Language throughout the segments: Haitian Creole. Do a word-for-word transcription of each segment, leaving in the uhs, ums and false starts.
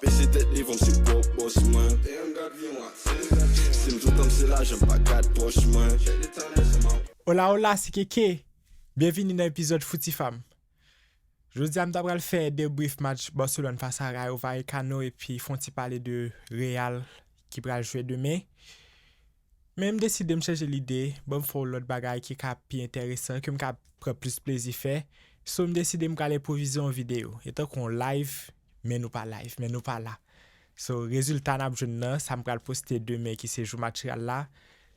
Mesye tèt li van m se pwòp bòs mwen. Si m toutan m se lajan m pa gad pòch mwen. Hola, hola, se Keke. Byenvini nan epizòd Fouti Fam. Jodi a m ta pral fè debrief match Barcelone fas a Rayo Vallecano epi fè yon ti pale de Real ki pral jwe demen. Men m deside m chanje lide, ban m fè yon lòt bagay ki ka pi enteresan, ke m ka pran plis plezi fè. So m deside m pral enpwovize yon videyo. E tankou yon live, men nou pa live, men nou pa la. So rezilta n ap jwenn nan, sa m pral poste demen ki se jou match Real la,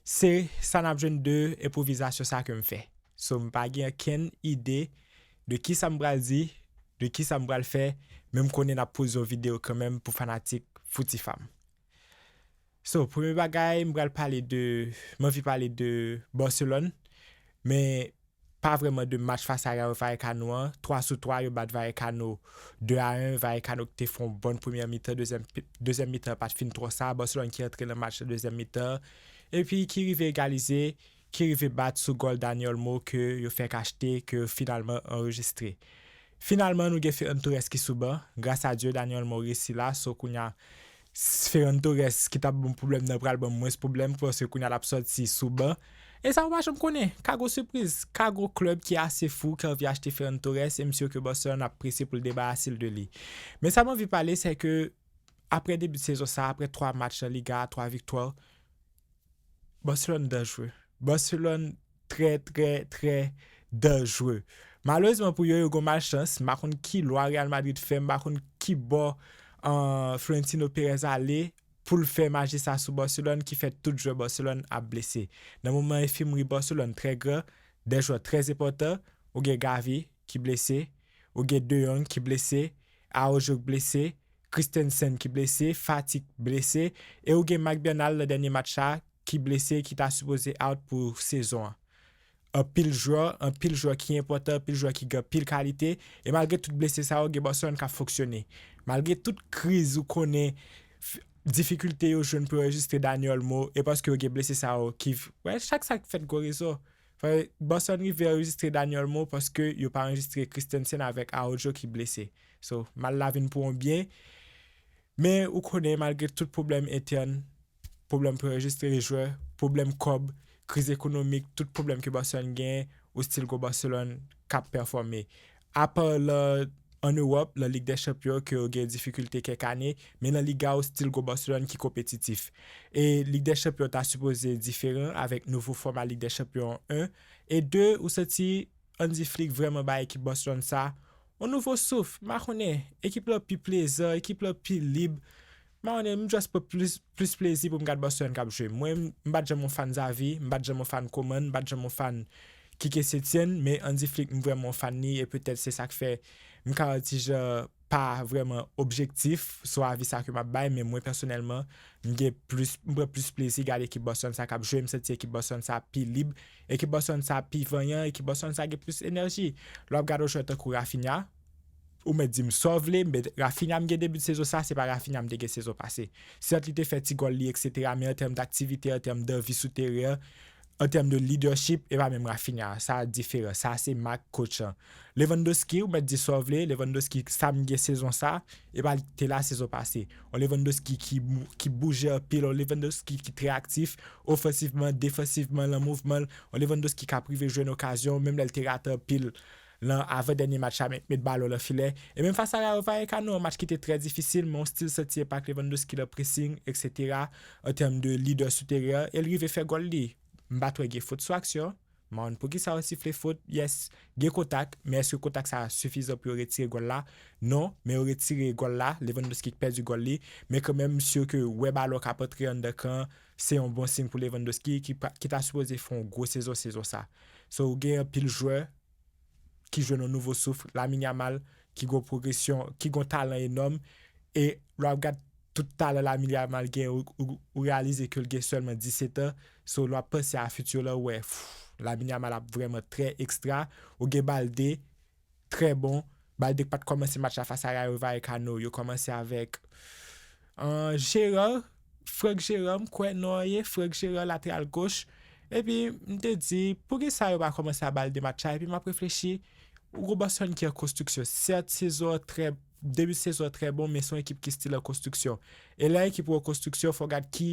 se sa n ap jwenn de enpwovizasyon sa ke m fè. So m pa gen okenn ide de kisa m pral di, de kisa m pral fè, men m konnen n ap poze yon videyo kanmenm pou fanatik Fouti Fam. So, premye bagay, m pral pale de, m anvi pale de Barcelone, men pa vrèman de match fas a Rayo Vallecano an. Twa sou twa, yo bat Vallecano de a en. Vallecano ki te fè yon bòn premyè mitan, dezyèm, dezyèm mitan pa t fin twò sa. Barcelone ki antre nan match nan dezyèm mitan, epi ki rive egalize, ki rive bat sou gòl Dani Olmo ke yo fèk achte, ke finalman anrejistre. Finalman, nou gen Ferran Torres ki sou ban. Gras a Dye, Dani Olmo resi la. So, kounye a, Ferran Torres ki t ap ban m pwoblèm nan pral ban m mwens pwoblèm, paske kounye a l ap sòti sou ban. E sa ou pa janm konnen, ka gwo sipriz, ka gwo klèb ki ase fou, ki anvi achte Ferran Torres, e m si ke Barcelone ap prese pou l debarase l de li. Men sa m anvi pale, se ke apre debi sezon sa, apre twa match nan Liga, twa viktwa, Barcelone danjre. Barcelone trè, trè, trè danjre. Malerezman pou yo, yo gen malchans. M pa konn ki lwa Real Madrid fè, m pa konn ki bò, uh, Florentino Perez ale pou l fè maji sa sou Barcelone ki fè tout jwè Barcelone ap blese. Nan moman enfimri Barcelone trè gran, de jwè trè enpòtan, ou gen Gavi ki blese, ou gen De Jong ki blese, Araujo ki blese, Christensen ki blese, Fati ki blese, e ou gen Marc Bernal nan dènye match sa ki blese, ki ta sipoze out pou sezon an. Anpil jwè, anpil jwè ki enpòtan, anpil jwè ki gen anpil kalite, e malgre tout blese sa yo, gen Barcelone k ap fonksyone. Malgre tout kriz ou konnen, difikilte yo jwenn pou yo anrejistre Dani Olmo, e paske yo gen blese sa yo ki, wè, chak sa k fèt gwo rezon. Barcelone rive anrejistre Dani Olmo paske yo pa anrejistre Christensen avèk Araujo ki blese. So, mal la vin pou yon byen. Men ou konnen, malgre tout pwoblèm entèn, pwoblèm pou anrejistre jwè, pwoblèm kòb, kriz ekonomik, tout pwoblèm ke Barcelone genyen, ou still gon Barcelone k ap pèfòme. Apa lan ann Ewòp, lan Lig dè Chanpyon, ke yo gen difikilte kèk ane, men lan Liga ou still gon Barcelone ki konpetitif. E Lig dè Chanpyon ta sipoze diferan avèk nouvo fòma Lig dè Chanpyon, en. E de, ou santi Hansi Flick vrèman bay ekip Barcelone sa yon nouvo souf. M pa konnen, ekip lan pi plezan, ekip lan pi lib. M pa konnen, m just pran plis, plis plezi pou m gad Barcelone k ap jwe. Mwen, m pa t janm yon fan Xavi, m pa t janm yon fan Coman, m pa t janm yon fan Quique Setien, men Hansi Flick, m vrèman yon fan li, e petèt se sa k fè m ka yon ti jan pa vrèman objektif sou avi sa ke m ap bay, men mwen pèsonèlman, m gen plis, m pran plis plezi gade ekip Barcelone sa k ap jwe, m santi ekip Barcelone sa pi lib, ekip Barcelone sa pi vanyan, ekip Barcelone sa gen plis enèji. Lè w ap gade yon jwè tankou Raphinha, ou mèt di m sa w vle, men Raphinha m gen debi de sezon sa, se pa Raphinha m te gen sezon pase. Sèt, li te fè ti gòl li, etsetera, men an tèm d aktivite, an tèm d anvi sou teren an, an tèm de leadership, e pa menm Raphinha. Sa diferan. Sa se mak coach an. Lewandowski, ou mèt di sa w vle, Lewandowski, sa m gen sezon sa, e pa li k te la sezon pase. Yon Lewandowski ki, ki bouje anpil, yon Lewandowski ki trè aktif, ofansivman, defansivman, lan mouvman l, yon Lewandowski k ap rive jwenn okazyon, menm lè l te rate anpil, lan avan dènye match la, met, met balon lan filè. E menm fas a Rayo Vallecano, yon match ki te trè difisil, men w still santi enpak Lewandowski lan pressing, etsetera, an tèm de lidè sou teren an, e l rive fè gòl li. M pa t wè gen fot sou aksyon. M pa konn poukisa yo sifle fot. Yes, gen kontak, men èske kontak sa sifizan pou yo retire gòl la? Non, men yo retire gòl la, Lewandowski ki pèdi gòl li, men kanmenm, m si ke wè balon k ap antre anndan kan, se yon bon siy pou Lewandowski ki, ki ta sipoze fè yon gwo sezon, sezon sa. So, ou gen anpil jwè ki jwenn yon nouvo souf, Lamine Yamal, ki gon pwogresyon, ki gon talan enòm, e lè w ap gad tout talan Lamine Yamal gen, ou, ou, ou reyalize ke l gen sèlman disèt an, so lè w ap panse a fiti lan, ou wè, pff, Lamine Yamal ap vrèman trè ekstra, ou gen Balde, trè bon, Balde k pa t kòmanse match la fas a Rayo Vallecano, yo kòmanse avèk, euh, Gerard, Franck Gerard, m kwè non an ye, Franck Gerard, lateral goch. Epi, m te di, poukisa yo pa kòmanse a Balde match la? Epi m ap reflechi, ou gon Barcelone ki an konstriksyon. Sèt, sezon an trè Debi sezon an trè bon, men se yon ekip ki still an konstriksyon. E lè ekip ou an konstriksyon, fò w gad ki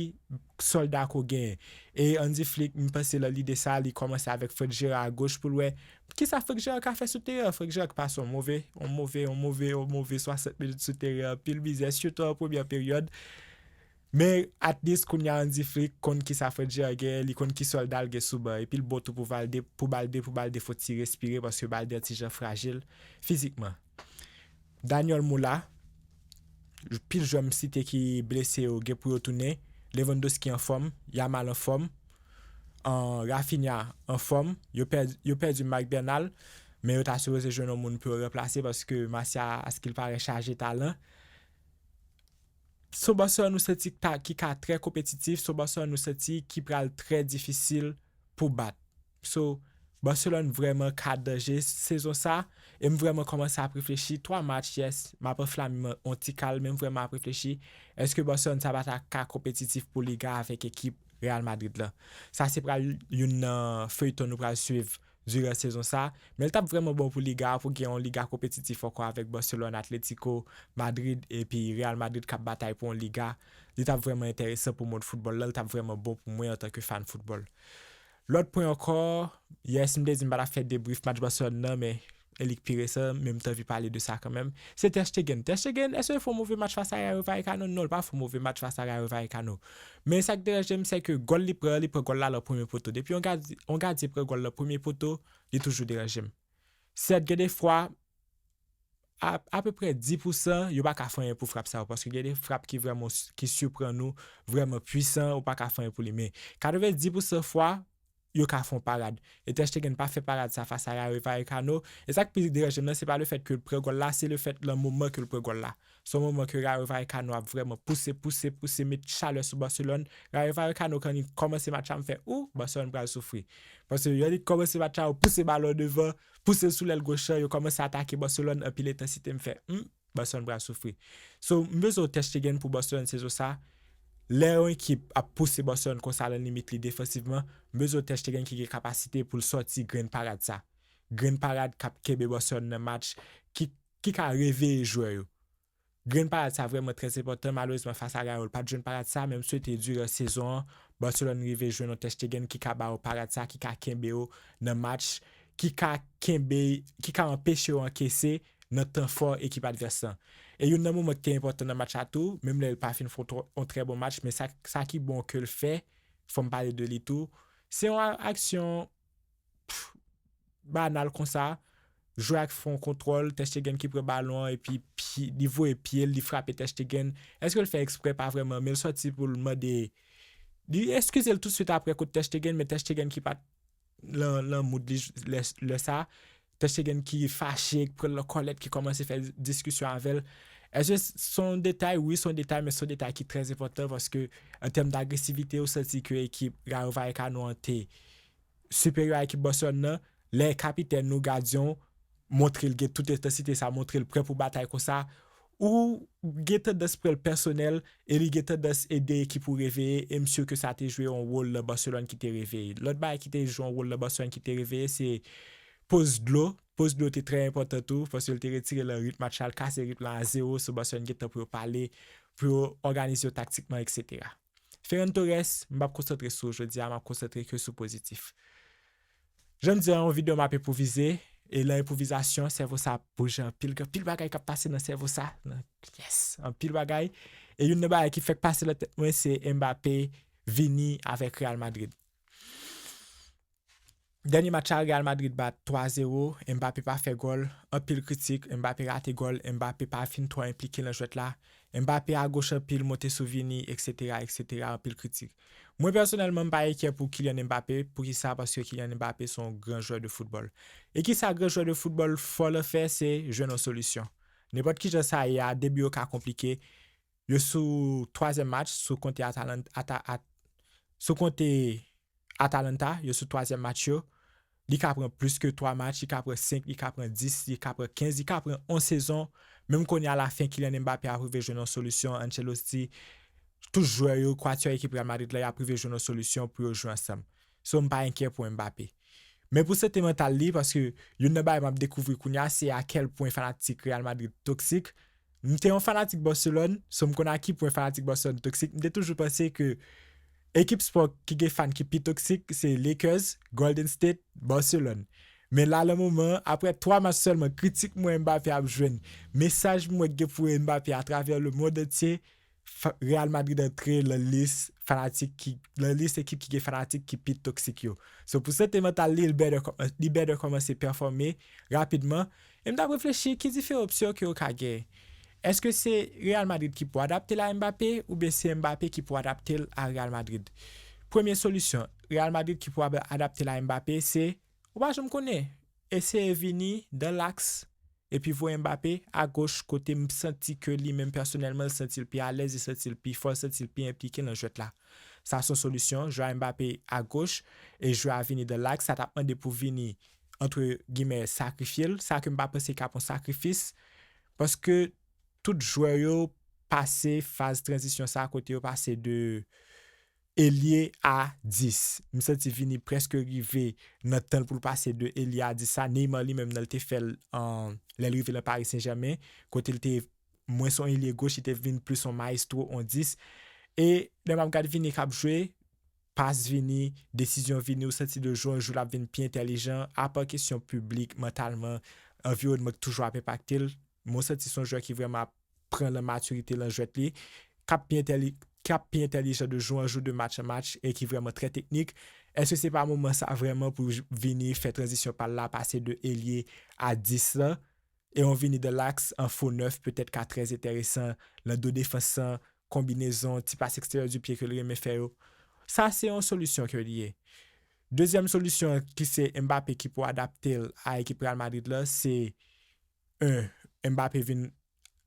sòlda ke w genyen. E Hansi Flick, m panse nan lide sa, li kòmanse avèk Franck Gerrard agoch pou l wè kisa Franck Gerrard ka fè sou teren an. Franck Gerrard k pase yon move, yon move, yon move, yon move swasant minit sou teren an, anpil mizè, sitou an premyè peryòd. Men at least kounye a Hansi Flick konn kisa Franck Gerrard genyen, li konn ki sòlda l gen sou ban, epi l bon tou pou Balde, pou Balde, pou Balde fon ti respire, paske Balde an ti jan frajil fizikman. Daniel Moula, pil jwè m site ki blese yo gen pou yo tounen. Lewandowski anfòm, Yamal anfòm, an Raphinha anfòm. Yo pèdi, yo pèdi Mike Bernal, men yo ta sipoze jwenn yon moun pou yo ranplase paske Masia, askil parèt, chaje talan. Se yon Barcelone nou santi ki ka trè konpetitif, se yon Barcelone nou santi ki pral trè difisil pou bat. So, Barcelone vrèman ka danje sezon sa, e m vrèman kòmanse ap reflechi, twa match, yes, m ap anflame yon ti kal, men m vrèman ap reflechi, èske Barcelone sa pa ta ka konpetitif pou Liga avèk ekip Real Madrid la? Sa se pral youn nan feyton nou pral swiv diran sezon sa, men l t ap vrèman bon pou Liga a, pou gen yon Liga konpetitif ankò avèk Barcelone, Atletico Madrid epi Real Madrid k ap batay pou yon Liga. Li t ap vrèman enteresan pou mond foutbòl la, li t ap vrèman bon pou mwen antanke fan foutbòl. Lòt pwen ankò, yes, m te di m pa t ap fè debrief match Barcelone nan, men e li k pi resan, men m t anvi pale de sa kanmenm. Se Ter Stegen. Ter Stegen, èske l fè yon move match fas a Rayo Vallecano? Non, l pa fè yon move match fas a Rayo Vallecano. Men sa k deranje m, se ke gòl li pran, li pran gòl la nan premye poto. Depi yon gadye, yon gadye pran gòl nan premye poto, li toujou deranje m. Sèt, gen de fwa, a, apeprè dis pousan, yo pa ka fè anyen pou frap sa yo, paske gen de frap ki vrèman s-, ki siprann ou, vrèman pwisan, ou pa ka fè anyen pou li. Men katrevenndis pousan fwa, yo ka fè yon parad. E Ter Stegen pa fè parad sa fas a Rayo Vallecano. E sa k pi deranje m nan, se pa lefèt ke l pran gòl la, se lefèt nan moman ke l pran gòl la. Se yon moman ke Rayo Vallecano ap vrèman pouse, pouse, pouse, met chalè sou Barcelone. Rayo Vallecano, kan li kòmanse match la, m fè, ou, Barcelone pral soufri. Paske lè li kòmanse match la, yo pouse balon devan, pouse l sou lèl goch lan, yo kòmanse atake Barcelone, anpil entansite, m fè, hmm, Barcelone pral soufri. So, m bezwen Ter Stegen pou Barcelone sezon sa. Lè yon ekip ap pouse Barcelone konsa nan limit li defansivman, m bezwen Ter Stegen ki gen kapasite pou l sòti grenn parad sa. Grenn parad k ap kenbe Barcelone nan match, ki, ki ka reveye jwè yo. Grenn parad sa vrèman trè enpòtan. Malerezman, fas a Rayo, l pa t jwenn parad sa, men m swete diran sezon an, Barcelone rive jwenn yon Ter Stegen ki ka ba yo parad sa, ki ka kenbe yo nan match, ki ka kenbe, ki ka anpeche yo ankese nan tan fò ekip advès lan. E youn nan moman ki te enpòtan nan match la tou, menm lè l pa fin fè yon tro-, yon trè bon match, men sa, sa ki bon ke l fè, fò m pale de li tou, se yon a-, aksyon, pff, banal konsa, jwè a k fè yon kontwòl, Ter Stegen ki pran balon an, epi pye, li voye pye l, li frape Ter Stegen. Èske l fè eksprè? Pa vrèman, men l sòti pou l mande, li eskize l toutswit apre kont Ter Stegen, men Ter Stegen ki pa t nan, nan mood li j-, lè, lè sa. Ter Stegen ki fache, ki pran nan kòlèt, ki kòmanse fè diskisyon avè l. Èske s-, se yon detay? Wi, se yon detay, men se yon detay ki trè enpòtan paske an tèm dagresivite, ou santi ke ekip Rayo Vallecano an te siperyè a ekip Barcelone nan. Lè kapitèn nou, gadyen w, montre l gen tout entansite sa, montre l prè pou batay konsa, ou gen tandans pran l pèsonèl e li gen tandans ede ekip ou reveye, e m si ke sa te jwe yon wòl nan Barcelone ki te reveye. Lòt bagay ki te jwe yon wòl nan Barcelone ki te reveye, se poz dlo. Poz dlo te trè enpòtan tou, paske l te retire l nan rit match la, l kase rit lan a zewo, so Barcelone gentan pou yo pale, pou yo òganize yo taktikman, etsetera. Ferran Torres, m p ap konsantre sou ou jodi a, m ap konsantre ke sou pozitif. Jan m di a, yon videyo m ap enpwovize, e lan enpwovizasyon, sèvo sa ap bouje anpil, gen anpil bagay k ap pase nan sèvo sa, nan, yes, anpil bagay. E youn nan bagay ki fèk pase nan tèt mwen, se Mbappé vini avèk Real Madrid. Dènye match la, Real Madrid bat twa zewo, Mbappé pa fè gòl, anpil kritik, Mbappé rate gòl, Mbappé pa fin twò enplike nan jwèt la, Mbappé agoch anpil, monte sou Vini, etsetera, etsetera, anpil kritik. Mwen pèsonèlman, m pa enkyè pou Kylian Mbappé. Poukisa? Paske Kylian Mbappé se yon gran jwè de foutbòl. E kisa gran jwè de foutbòl fò l fè? Se jwenn yon solisyon. Nenpòt kijan sa ye a, debi yo ka konplike. Yo sou twazyèm match, si w konte Atalan-, Ata-, At-, si w konte Atalanta, yo sou twazyèm match yo. Li ka pran plis ke twa match, li ka pran senk, li ka pran dis, li ka pran kenz, li ka pran yon sezon. Menm kounye a, lafen, Kylian Mbappé ap rive jwenn yon solisyon. Ancelotti, tout jwè yo, kwatè ekip Real Madrid la, y ap rive jwenn yon solisyon pou yo jwe ansanm. So, m pa enkyè pou Mbappé. Men pou sante mantal li, paske youn nan bagay m ap dekouvri kounye a, se a kèl pwen fanatik Real Madrid toksik. M te yon fanatik Barcelone, so m konn a ki pwen fanatik Barcelone toksik. M te toujou panse ke ekip spò ki gen fan ki pi toksik, se Lakers, Golden State, Barcelone. Men la, nan moman, apre twa match sèlman, kritik m wè Mbappé ap jwenn, mesaj m wè k gen pou Mbappé atravè le monde entier, fa- Real Madrid antre nan lis fanatik ki, nan lis ekip ki gen fanatik ki pi toksik yo. So, pou sante mantal li, li better kòm- li better kòmanse pèfòme rapidman. E m t ap reflechi ki diferan opsyon ke yo ka gen. Èske se Real Madrid ki pou adapte l a Mbappé oubyen se Mbappé ki pou adapte l a Real Madrid? Premye solisyon Real Madrid ki pou ab- adapte l a Mbappé, se ou pa janm konnen. Eseye vini dans l'axe epi voye Mbappé a goch kote m santi ke li menm pèsonèlman l santi l pi alèz, li santi l pi fò, l santi l pi enplike nan jwèt la. Sa se yon solisyon, jwe a Mbappé a goch e jwe a vini dans l'axe, sa t ap mande pou vini, antre gimè, sakrifye l, sa ke m pa panse k ap yon sakrifis, paske tout jwè yo pase faz tranzisyon sa kote yo pase de elye a dis. M santi vini prèske rive nan tan l pou l pase de elye a dis sa. Neymar li menm nan l te fè l an, lè l rive nan Paris Saint-Germain, kote l te mwens yon elye goch, li te vin plis yon maestro, yon dis. E lè m ap gad vini k ap jwe, pas vini, desizyon vini, ou santi de jou an jou l ap vin pi entèlijan, apa kesyon piblik, mantalman, anviwònman k toujou ap enpakte l. Mwen santi se yon jwè ki vrèman ap pran lan matirite lan jwèt li, k ap pi entèli- k ap pi entèlijan de jou an jou, de match an match, e ki vrèman trè teknik. Èske se pa moman sa vrèman pou j- vini fè tranzisyon pa l la, pase de elye a dis lan? E yon vini dans l'axe an fo nèf petèt ka trè enteresan, lan do defans lan, konbinezon, ti pas eksteryè di pye ke l renmen fè yo. Sa se yon solisyon ke li ye. Dezyèm solisyon an ki se Mbappé ki pou adapte l a ekip Real Madrid la, se en, Mbappé vin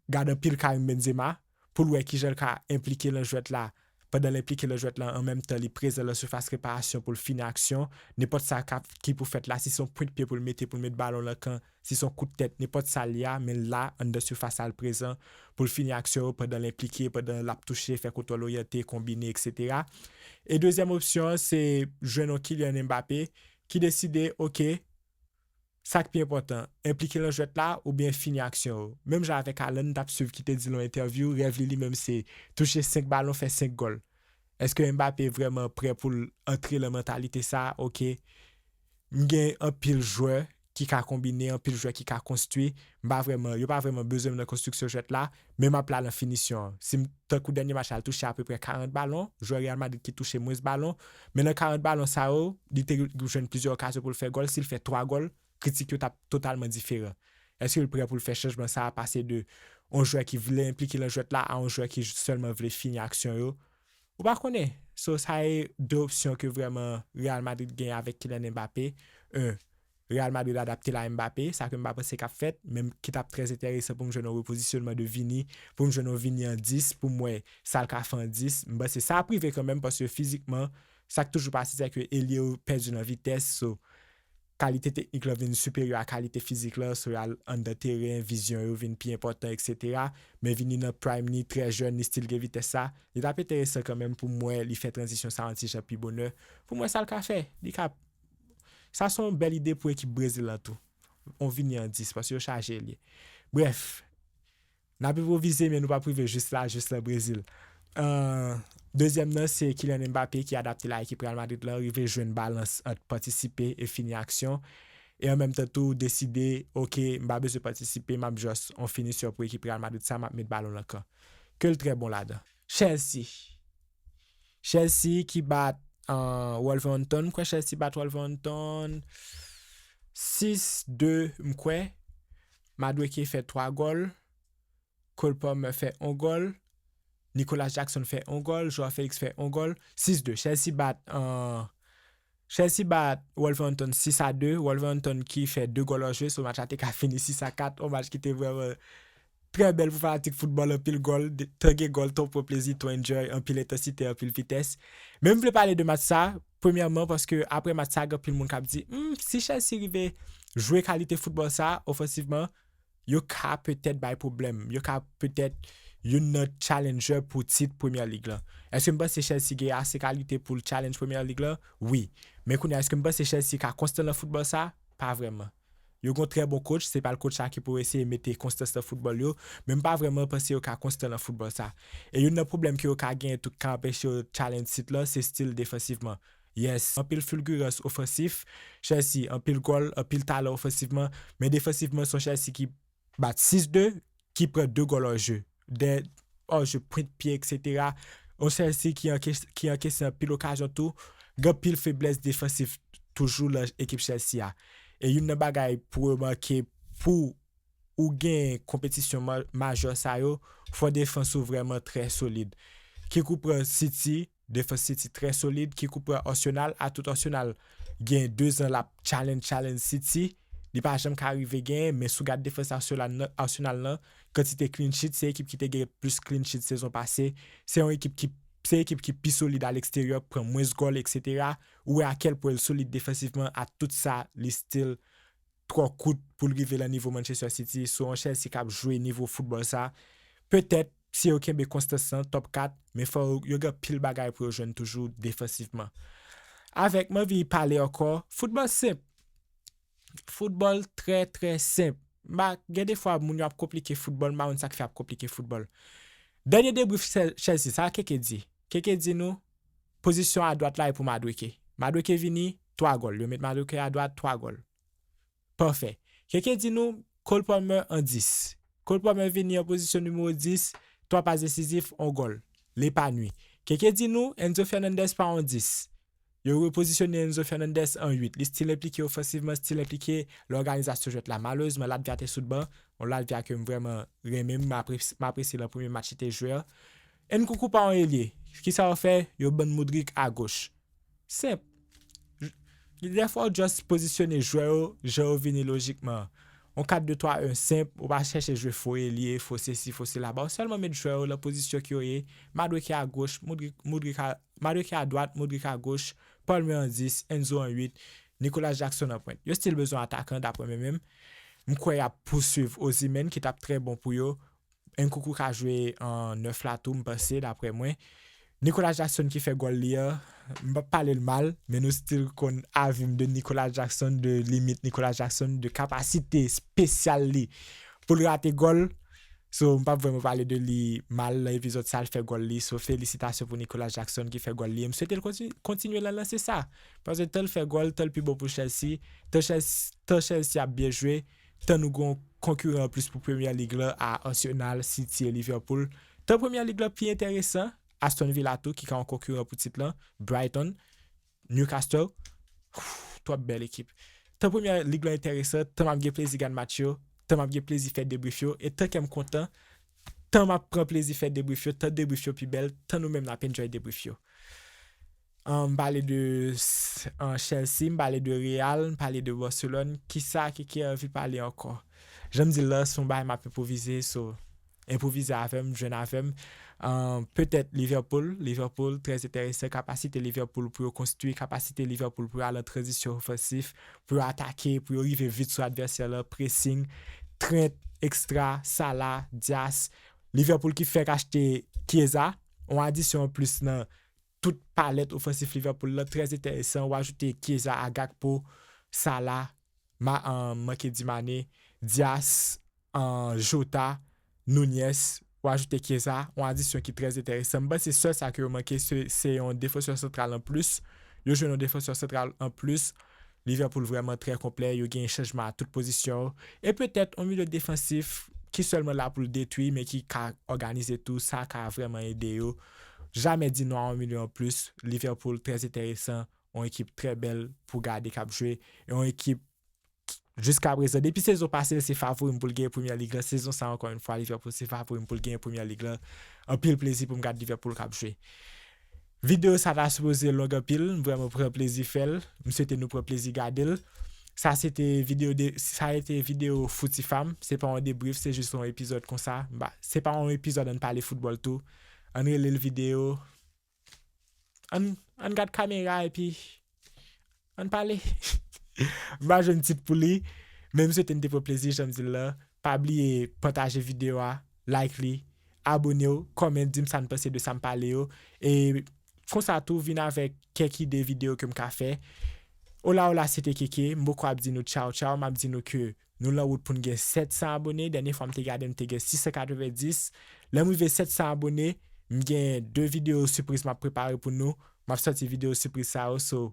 gad anpil Karim Benzema pou l wè kijan l ka enplike lan jwèt la. Pandan l enplike lan jwèt la, an menm tan li prezan lan sifas reparasyon pou l fini aksyon. Nenpòt sa ka- ki pou fèt la, si se yon pwent pye pou l mete, pou l met balon lan kan, si se yon kout tèt, nenpòt sa l ye a, men l la, anndan sifas la, l prezan pou l fini aksyon yo pandan l enplike, pandan l ap touche, fè kontwòl oryante, konbine, etsetera. E dezyèm opsyon an, se jwenn yon Kylian Mbappé ki deside, oke, sa k pi enpòtan, enplike lan jwèt la oubyen fini aksyon yo? Menm jan avèk Haaland, m t ap swiv ki te di lan yon entèvyou, rèv li, li menm, se touche senk balon, fè senk gòl. Èske Mbappé vrèman prè pou l antre lan mantalite sa? Oke, m gen anpil jwè ki ka konbine, anpil jwè ki ka konstwi. M pa vrèman, yo pa vrèman bezwen m nan konstriksyon jwèt la, men m ap la nan finisyon an. Si m, tankou dènye match la, l touche apeprè karant balon, jwè Real Madrid ki touche mwens balon, men nan karant balon sa yo, li te jwenn plizyè okazyon pou l fè gòl. Si l fè twa gòl, kritik yo t ap totalman diferan. Èske l prè pou l fè chanjman sa a, pase de yon jwè ki vle enplike lan jwèt la a yon jwè ki sèlman vle fini aksyon yo? Ou pa konnen. So, sa e de opsyon ke vrèman Real Madrid gen avèk Kylian Mbappé. En, Real Madrid adapte l a Mbappé, sa ke m pa panse k ap fèt, men ki t ap trè enteresan pou m jwenn yon repozisyonman de Vini, pou m jwenn yon Vini an dis, pou m wè sa l ka fè an dis. M panse sa ap rive kanmenm, paske fizikman, sa k toujou pase, se ke elye yo pèdi nan vitès, so, kalite teknik lan vin siperyè a kalite fizik lan, so y al anndan teren, vizyon yo vin pi enpòtan, etsetera. Men Vini nan prime ni, trè jèn, li still gen vitès sa. Li t ap enteresan kanmenm pou m wè li fè tranzisyon sa yon ti jan pi bonè. Pou m wè sa l ka fè. Li ka, sa se yon bèl ide pou ekip Brezil lan tou. On Vini an dis, paske yo chaje elye. Brèf, n ap enpwovize, men nou p ap rive jis la, jis lan Brezil. Euh, dezyèm nan, se Kylian Mbappé ki adapte l a ekip Real Madrid lan, rive jwenn balans ant patisipe e fini aksyon. E an menm tan tou, deside, oke, m pa bezwen patisipe, m ap just on finisher pou ekip Real Madrid sa, m ap met balon lan kan. Ke l trè bon ladan. Chelsea. Chelsea ki bat, euh, Wolverhampton. M kwè Chelsea bat Wolverhampton sis de, m kwè. Madueke fè twa gòl. Cole Palmer fè on gòl. Nicolas Jackson fè on gòl. Joao Felix fè on gòl. Sis de. Chelsea bat, euh, Chelsea bat Wolverhampton sis a de. Wolverhampton ki fè de gòl an jwe, so match la te ka fini sis a kat. On match ki te vrèman trè bèl pou fanatik foutbòl, anpil gòl, de- tan gen gòl, tan w pran plezi, tan w enjoy, anpil entansite, anpil vitès. Men m vle pale de match sa, premyèman, paske apre match sa, gen anpil moun k ap di, hmm, si Chelsea rive jwe kalite foutbòl sa, ofansivman, yo ka petèt bay pwoblèm. Yo ka petèt youn nan challenger pou tit Premyè Lig lan. Èske m panse Chelsea gen ase kalite pou l challenge Premyè Lig lan? Wi. Men kounye a, èske m panse Chelsea ka konstan nan foutbòl sa? Pa vrèman. Yo gen yon trè bon coach, se pa l coach la ki pou eseye mete konstans nan foutbòl yo, men m pa vrèman panse yo ka konstan nan foutbòl sa. E youn nan pwoblèm ke yo ka genyen tou ki ka anpeche yo challenge tit la, se stil defansivman. Yes, anpil fulgurans ofansif, Chelsea, anpil gòl, anpil talan ofansivman, men defansivman se yon Chelsea ki bat sis de, ki pran de gòl an je. De an je pwent pye, et cetera. Yon Chelsea ki ankes, ki ankese anpil okazyon tou, gen anpil feblès defansif toujou nan ekip Chelsea a. E youn nan bagay pou remake, pou ou gen konpetisyon ma- majè sa yo, fò defans ou vrèman trè solid. Kik ou pran City, defans City trè solid, kik ou pran Arsenal, atout Arsenal gen de zan l ap challenge, challenge City, li pa janm ka rive genyen, men si w gad defans Arsenal nan, Arsenal nan, kantite clean sheet, se ekip ki te gen plis clean sheet sezon pase, se yon ekip ki se ekip ki pi solid a leksteryè, pran mwens gòl, et cetera. Ou wè a kèl pwen l solid defansivman, atout sa, li still twò kout pou l rive nan nivo Manchester City. So, yon Chelsea k ap jwe nivo foutbòl sa. Petèt, si yo kenbe konstans lan, top kat, men fò yo, yo gen pil bagay pou yo jwenn toujou defansivman. Avèk, m anvi pale ankò, foutbòl senp. Foutbòl trè, trè senp. M pa, gen de fwa, moun yo ap konplike foutbòl, m pa konn sa k fè y ap konplike foutbòl. Dènye debrif Chel- Chelsea, sa Keke di. Keke di nou, pozisyon adwat la e pou Madueke. Madueke vini, twa gòl. Yo met Madueke adwat, twa gòl. Pafè. Keke di nou, Cole Palmer an dis. Cole Palmer vini an pozisyon nimewo dis, twa pas desizif, yon gòl. L epanwi. Keke di nou, Enzo Fernandez pa yon dis. Yo repozisyone Enzo Fernandez an uit. Li still enplike ofansivman, still enplike nan òganizasyon jwèt la. Malerezman, Latvya te sou ban. Yon Latvya ke m vrèman renmen, m apres- m apresye nan premye match li te jwe a. Nkunku pa yon elye. Kisa yo fè? Yo ban Mudryk agoch. Senp. Dèfwa, w just pozisyone jwè yo, jan yo vini lojikman. Yon kat de twa en senp, ou pa chèche jwe fo elye, fo sesi, fo sela. Ba w sèlman met jwè yo nan pozisyon ke yo ye. Madueke agoch, Mudryk, Mudryk a, Madueke adwat, Mudryk agoch, Palmer an dis, Enzo an uit, Nicolas Jackson an pwent. Yo still bezwen atakan, daprè mwen menm. M kwè y ap pouswiv Osimhen, ki t ap trè bon pou yo. Nkunku ka jwe an nèf la tou, m panse, daprè mwen. Nicolas Jackson ki fè gòl li a, m p ap pale l mal, men nou still konn avi m de Nicolas Jackson, de limit Nicolas Jackson, de kapasite espesyal li pou l rate gòl. So, m p ap vrèman pale de li mal nan epizòd sa, l fè gòl li. So, felisitasyon pou Nicolas Jackson ki fè gòl li. E m swete l konti- kontinye nan lanse sa. Paske tan l fè gòl, tan l pi bon pou Chelsea, tan Chelsea, tan Chelsea ap byen jwe, tan nou gen yon konkiran anplis pou Premye Lig la a Arsenal, City e Liverpool. Tan Premye Lig la pi enteresan, Aston Villa tou, ki ka yon konkiran pou tit lan, Brighton, Newcastle, twòp bèl ekip. Tan Premye Lig la enteresan, tan m ap gen plezi gad match yo, tan m ap gen plezi fè debrif yo, e tan kè m kontan, tan m ap pran plezi fè debrif yo, tan debrif yo pi bèl, tan nou menm n ap enjoy debrif yo. An, m pale de s- an, Chelsea, m pale de Real, m pale de Barcelone. Kisa Keke anvi pale ankò? Jan m di l la, se yon bagay m ap enpwovize, so, enpwovize avè m, jwenn avè m. An, petèt Liverpool, Liverpool, trè enteresan, kapasite Liverpool pou yo konstwi, kapasite Liverpool pou yo al an tranzisyon ofansif, pou yo atake, pou yo rive vit sou advèsè la, pressing, Trent, Extra, Salah, Dias. Liverpool ki fèk achte Chiesa, yon adisyon anplis nan tout palèt ofansif Liverpool la, trè enteresan. Ou ajoute Chiesa a Gakpo, Salah, ma, an, manke di Mané, Dias, an, Jota, Nunez, ou ajoute Chiesa, yon adisyon ki trè enteresan. M panse sèl sa ke yo manke, se, se yon defansè santral anplis. Yo jwenn yon defansè santral anplis. Liverpool vrèman trè konplè, yo gen chanjman a tout pozisyon. E petèt yon milye defansif ki sèlman la pou l detwi, men ki ka òganize tou, sa ka vrèman ede yo. Jamè di non a yon milye anplis. Liverpool trè enteresan, yon ekip trè bèl pou gade k ap jwe, yon ekip jiskaprezan, depi sezon pase, se favori m pou l genyen Premye Lig la. Sezon sa, ankò yon fwa, Liverpool se favori m pou l genyen Premye Lig la. Anpil plezi pou m gad Liverpool k ap jwe. Videyo sa ta sipoze long anpil, m vrèman pran plezi fè l. M swete nou pran plezi gade l. Sa se te videyo de, sa te videyo Fouti Fam. Se pa yon debrif, se jis yon epizòd konsa. M pa, se pa yon epizòd ann pale foutbòl tou. Ann rele l videyo. Ann, ann gad kamera epi ann pale. M pa jwenn tit pou li, men m swete n te pran plezi, jan m di l la. Pa bliye pataje videyo a, like li, abone w, kòmante, di m sa n panse de sa m pale yo. E konsa tou, vin avèk kèk ide videyo ke m ka fè. Hola, hola, se te Keke. M poko ap di nou tchaw, tchaw. M ap di nou ke nou lan wout pou n gen sèt san abone. Dènye fwa m te gade, m te gen sis san katrevenndis. Lè m rive sèt san abone, m gen de videyo sipriz m ap prepare pou nou. M ap sòti videyo sipriz sa yo, so,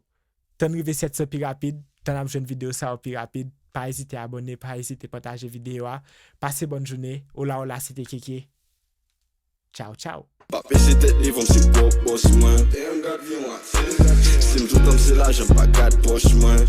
tann rive sèt san pi rapid, tann ap jwenn videyo sa yo pi rapid. Pa ezite abone, pa ezite pataje videyo a. Pase bòn jounen. Hola, hola, se te Keke. Tchaw, tchaw. Pa peze tèt devan m, se pwòp bòs mwen. Si m toutan m se lajan, m pa gad pòch mwen.